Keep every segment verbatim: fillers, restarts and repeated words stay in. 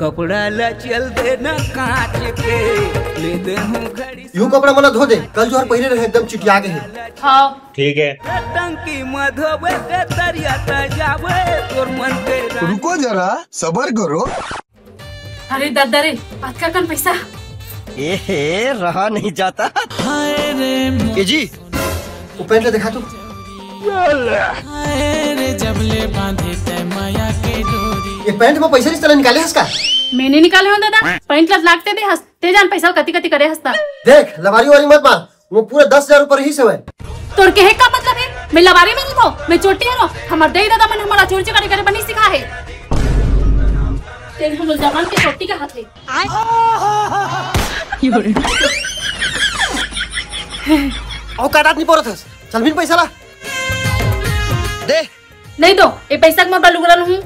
कपड़ा ला चल देना कांच के, ले दे हूँ घड़ी। यू कपड़ा मन ला धो दे, कल जो हर पहिरे रहे एकदम चिटिया गे हे। हाँ। ठीक है। टंकी में धोबे के तरिया त जावे, तोर मन के रानी। रुको जरा, सबर करो। अरे दद्दा रे, अतका कन पैसा? ए हे, रहा नहीं जाता। ए जी, वो पैंट ला देखा तो। ये पैंट में पैसा रिहिस तेला निकाले हस का? मैं नइ निकाले हंव ददा, पैंट ला लागते दे हस, ते जान पैसा कति कति करे हस ता। देख, लबारी वारी मत मार, वो पूरा दस हजार रुपया रिहिस हवय। तोर कहे का मतलब हे? मैं लबारी मारत हंव, मैं चोटी हरंव, हमर दई ददा मन हमला चोरी चकारी करे बर नइ सिखाए हे। तेन हमर जबान के चोटी का हाथ हे। औकात नइ परत हस। चल बिन पैसा ला। दे। नइ दंव, ए पैसा के मोर बर लुगरा लूहूं।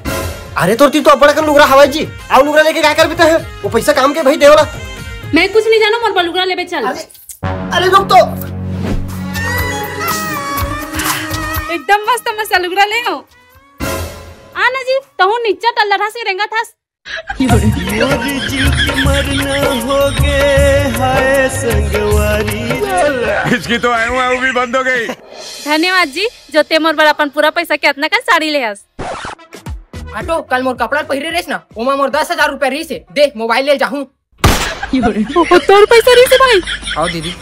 अरे तोर तीर तो अब्बड़ अकन लुगरा हवय जी। अउ लुगरा लेके का करबे तैं? वो पैसा काम के भाई, दे ओला। मैं कुछ नइ जानंव, मोर बर लुगरा लेबे चल। अरे, अरे रुक तो। एकदम मस्त मस्त लुगरा ले हंव। आ ना जी, तहूं निच्चट अल्लरहा से रेंगत हस। मोर जी के मरना होगे, हाय संगवारी रे। इसकी तो आयु आयु भी बंद हो गई। धन्यवाद जी, जो ते मोर बर अपन पूरा पैसा के अतना कन साड़ी ले हस। आटो, कल मोर कपड़ा पहिरे रेहेस ना, ओमा मोर दस हजार रुपया रिहिस हे। दे, मोबाइल ले जाहूं। ओहो, तोर पैसा रिहिस हे भाई। आओ दीदी।